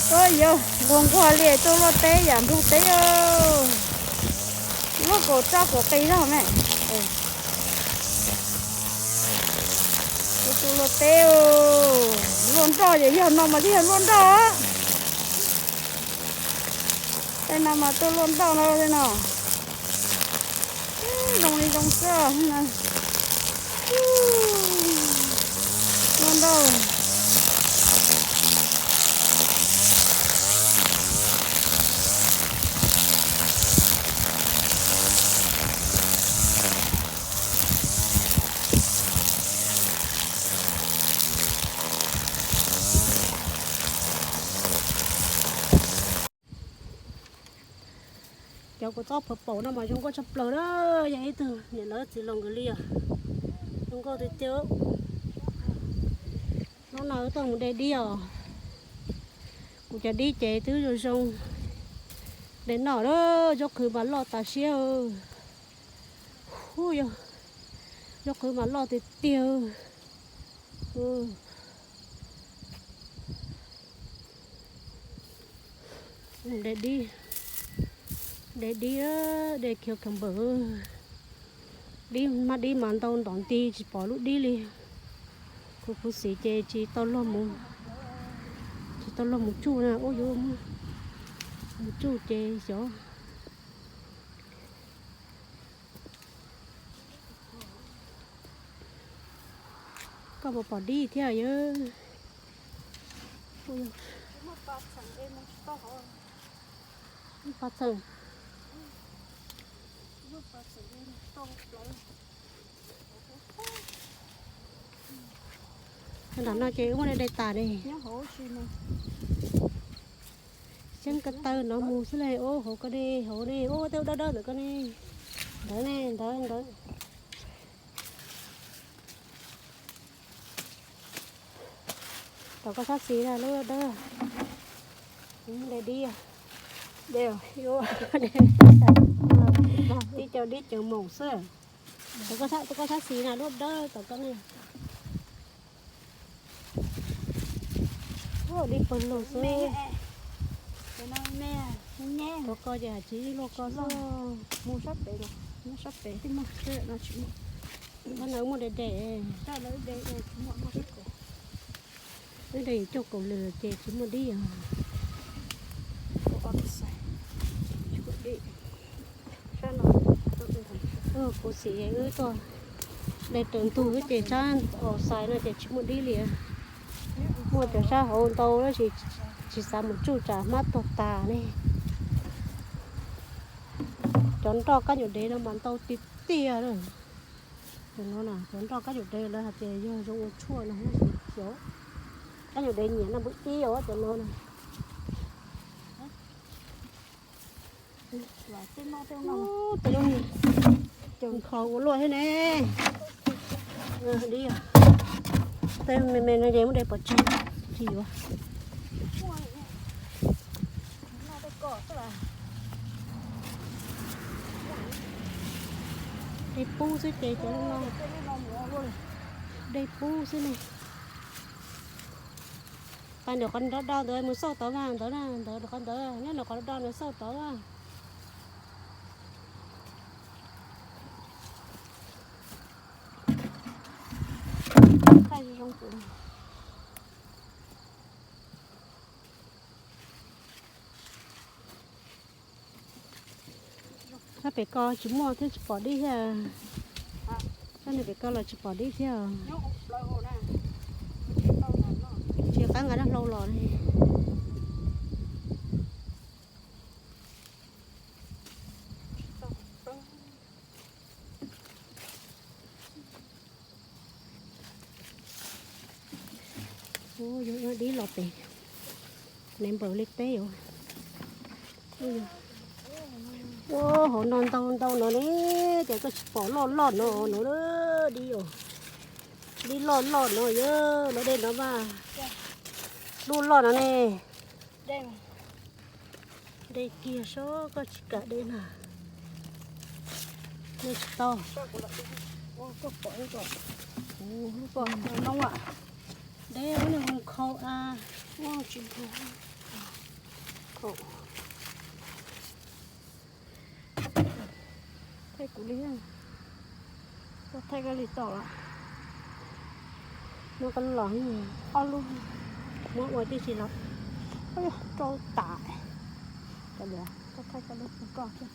Ua yog nquag nquag li tuaj luaj teb yam nrug teb, luaj kaum roj kaum qis zog me. Tuaj luaj teb, luaj nroj, yog no mas twb yog luaj nroj. Tej no mas tuaj luaj nroj no tej no. Zoo li zoo xwb. Luaj nroj. Cov kua txob phav paum no mas zoo nkauj tshaj plaws na, yog ib tug niam lawv txiv laus nkawd li os. Zoo nkauj tiag tiag. Hnub no wb tuaj mus de dib os. Kuv cov dib ces twb zoo zoo de noj lawm, zaub qhwv mas loj tas siab. Hu yog, zaub qhwv mas loj tiag tiag. De dib, de dib, de cucumber. Dib, mab dib mas ntau ntom nti tsis pom lub dib li. Kuv khuv xim ces tsis tau luag mus, tsis tau luag mus tsuj na, ub yuav mus tsuj ces xyov. Koj puas pom dib thiab yawg? Pov txheem. Nram no ces wb muab de tas ne. Xyeeb ko taw no mus xwb le, ub hauv ko ne, hauv ne, ub tej dawb dawb ntawm ko ne. Ntawd ne, ntawd ntawd. Tom koj sab xis na lub dawb. De dib, de, tib co dib caws moos xwb. Tom koj sab xis na lub dawb tom koj ne. Dib pawg lug xwb. Tom koj ces hais tsis luaj koj xwb. Mus sab pem, mus sab pem tib muag, no muaj de de. Wb de coj kaum lwm ces tsis muaj dib os. Kuv xim wb tuaj de raws ntug wb ces sab os xais no ces tsis muaj dib li. Muaj cov sab hauv ntau tab sis tsis xav mus tsuj tsam hmab tuag tas ne. Cov nroj kab nyuam dev no mas ntau tiag tiag lawm. Cov no na, cov nroj kab nyuam dev lawv hais tias yog zoo ua tshuaj no tab sis xyov, kab nyuam dev nyiam no npawb ib os cov no na. Tus no nkhaus ua luaj thiab ne. Dib, tej me me no ces muab de pov tseg, tsis yuav. De pub xwb ces cov no, de pub xwb ne. Pais ntawm qhov do do ntawd mus xauj tod mas ntawd na, ntawd qhov ntawd nyob ntawm qhov do do ntawd xauj tod mas. Sab pem ko tsis muaj thiab tsis pom dib thiab. Sab nws pem ko los tsis pom dib thiab. Tsis qab nqa dab hlau los li. Ua dib los pem, nev npaws li teb os. Ua hauv no ntau ntau no ne, ces koj tsis pom loj loj no no dib os. Dib loj loj no yog lawv de no mas, lub loj no ne. De kiag seb koj tsis kam de na. De tsis tau. De ua nws nkhaus a. Tsis nkhaus. Thaij kuv li, koj thaij koj li tau lawm. Muab koj lub los, ob lub muab ua tib si los rau tas. Koj thaij koj lub, koj thiab.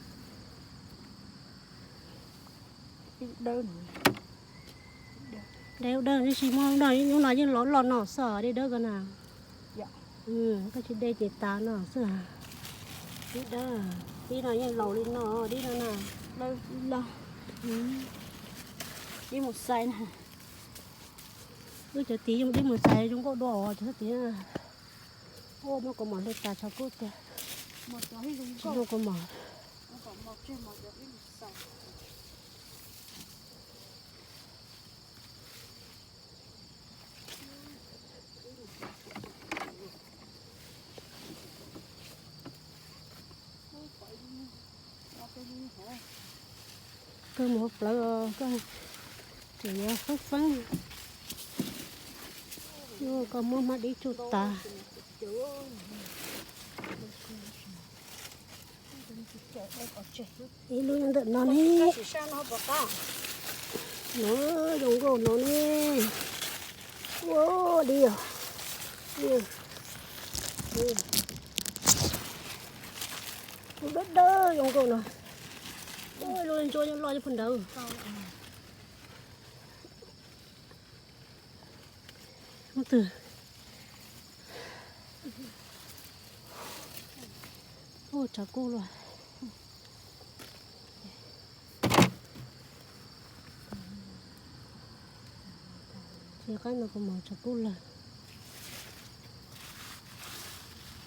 Dej dawb tib si, muab no, lub no yeej los los no xwb, dej dawb ko na. Koj tsis de ces tas no xwb. Dib dawb, dib no yeej laus li no, dib no na. Dib mus xais na. Wb cov tid yeej dib mus xais zoo nkauj dua os cov tid. Ua muab kaus mom hlawv tas tshav kub tiag. Tsis zoo kaus mom. Koj mus hauv plawv, koj tseem yuav feeb feeb. Koj muab hmab dib tsuj tas. Ib lub ntawm no ne. No zoo nkauj no ne. Ua li os. Lub dawb dawb zoo nkauj no. Lub ntsuab nyob loj nyob puag nrad. Ub twg. Ub, tshav kub luaj. Ces qab no kuv mus tshav kub lawm.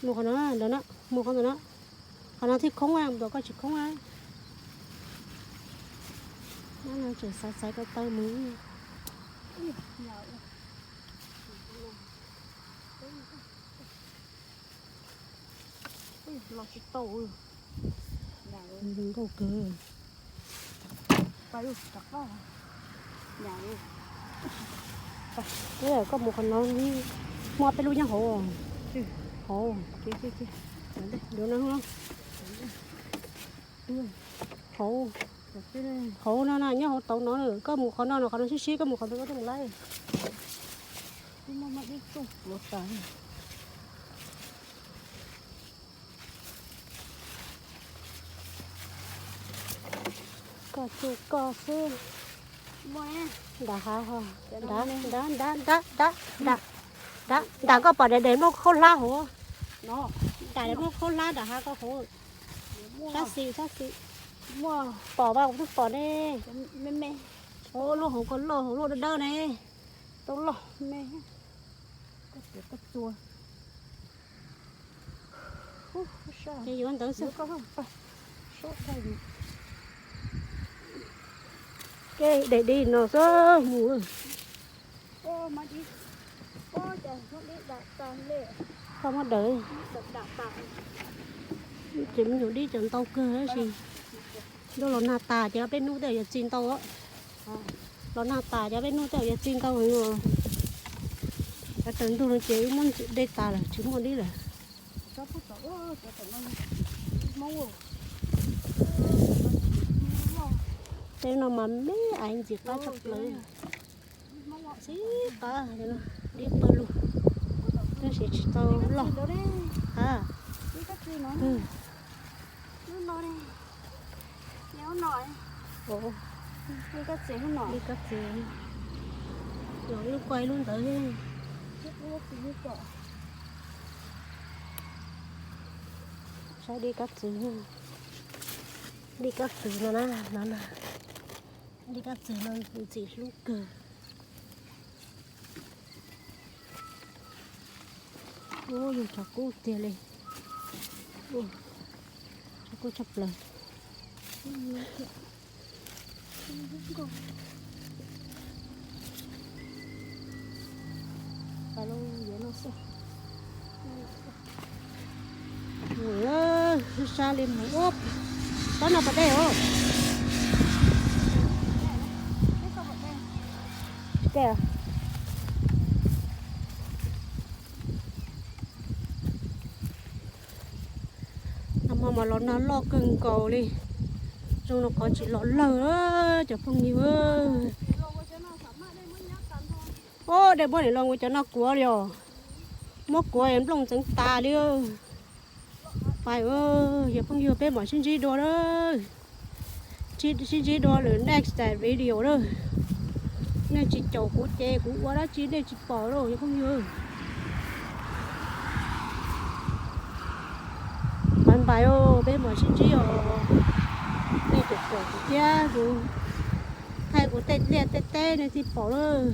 Mus qhov no, ntawm no, mus qhov ntawm no. Qhov no thiaj khoob, mus tom koj tsis khoob. Nab no tseem xaiv xaiv ko taw mus. Los tsis tau. Zoo nkauj kawg. Koj mus qhov no, muaj peb lub nyob hauv. Hauv. Hauv. Hauv no na, nyob hauv tauv no. Koj mus qhov no, qhov no sib sib, koj mus qhov ntawd koj thiaj mus laib. Koj tsuj koj xwb. Nram hav, nram, nram, nram, nram, nram, nram, nram koj pom daim daim nplooj khaub hlab hauv. Daim daim nplooj khaub hlab nram hav koj hauv. Sab xis, sab xis. Pom mas, kuv twb pom ne. Lub hauv ko loj, hauv loj dawb dawb ne. Tau loj me. Ces yuav ntawd xwb. Kev daim di no xwb mus. Koj muab daws, ces me nyuam dib cov ntau kawg tab sis. Ntuj los nag tas ces peb hnub tej yuav txi ntau. Los nag tas ces peb hnub tej yuav txi ntau. Cov taws ntug no ces wb muab ntxim dej tas lawm tsis muaj dib lawm. Tej no mas me aiv ntxim qab tshaj plaws. Txhib qab, dib pawg lug, tab sis tsis tau loj. Ha, dib kab txiv, dib kab txiv, los ib lub ko ib lub ntawd. Saib dib kab txiv, dib kab txiv no na, no na. Dib kab txiv no ntxim hlub kawg. Ub, yog tshav kub tiag li. Tshav kub tshaj plaws. Sab sab li mus ua, tab no pas dej os. Tsis dej. Mas los nag loj kawg nkaus li. Zoo no qhov tsis los lawg cov phooj ywg. Ob, dej muab nim los ua cov no kuav li os. Muab kuav nplooj ntxeev tas li. Pais, yog phooj ywg peb mam sib ntsib dua lawm. Sib ntsib dua lwm next video lawm. Nej tsis caum kuv ces kuv ua dab tsi nej tsis pom lawm yog phooj ywg. Pais pais, peb mam sib ntsib os. Nej caum kuv thiab kuv thaij kuv tej liaj tej teb nej thiaj pom lawm.